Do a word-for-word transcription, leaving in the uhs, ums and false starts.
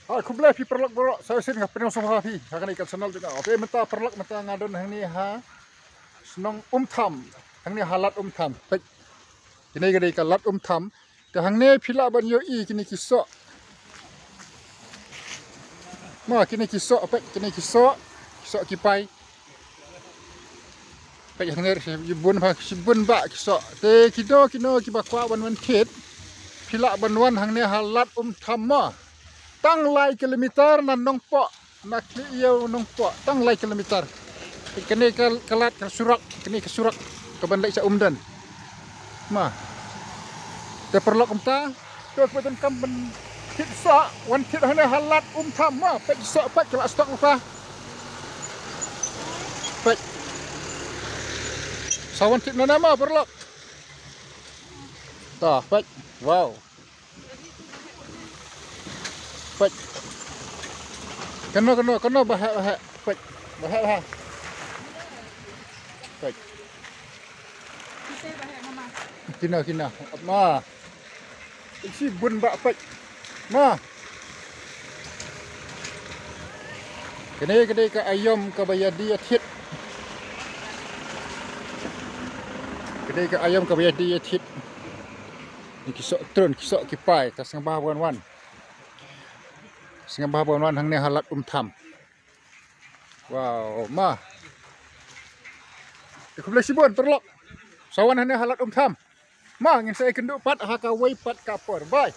Ha, khublei phi paralok baroh, sa shisien nga pdiang sngewbha phi ha kane ka channel jong nga. Okay, mynta paralok, mynta nga don hangne ha shnong Umtham, hangne ha Lad Umtham. Peit, kine ka dei ka Lad Umtham. Te hangne phi lah ban ïohi kine ki soh. Ma, kine ki soh, peit, kine ki soh, ki soh ki pai. Peit hangne shibun bha, shibun bha ki soh. Te kino kino kiba kwah ban wan thied, phi lah ban wan hangne ha Lad Umtham mo. Tang lai kilometer na Nongpoh, na Khlieh Ïew Nongpoh, tang lai kilometer. Kane ka, ka lad ka surok, kane ka surok kaban leit sha Umden. Ma. Te paralok, mynta to kiba donkam ban thied soh, wan thied hangne ha Lad Umtham mo. Peit soh, peit ki la stock lypa. Peit. Sa wan thied nangne mo paralok. To, peit. Wow. Peit. Kano, kano, kano, ba heh, ba heh. Peit. Ba heh, ba heh. Peit. Kino, kino. Ma. Shibun bha, peit. Ma. Kane ka dei ka aïom kaba ïadie ïathied. Ka dei ka aïom kaba ïadie ïathied. Ni ki soh trun, ki soh ki pai, ta sngewbha ban wan. Sngewbha ban wan hangne ha Lad Umtham. Wow, ma. Te khublei shibun paralok. Sa wan hangne ha Lad Umtham. Ma, ngin sa ïakynduh pat ha kawei pat ka por. Bye.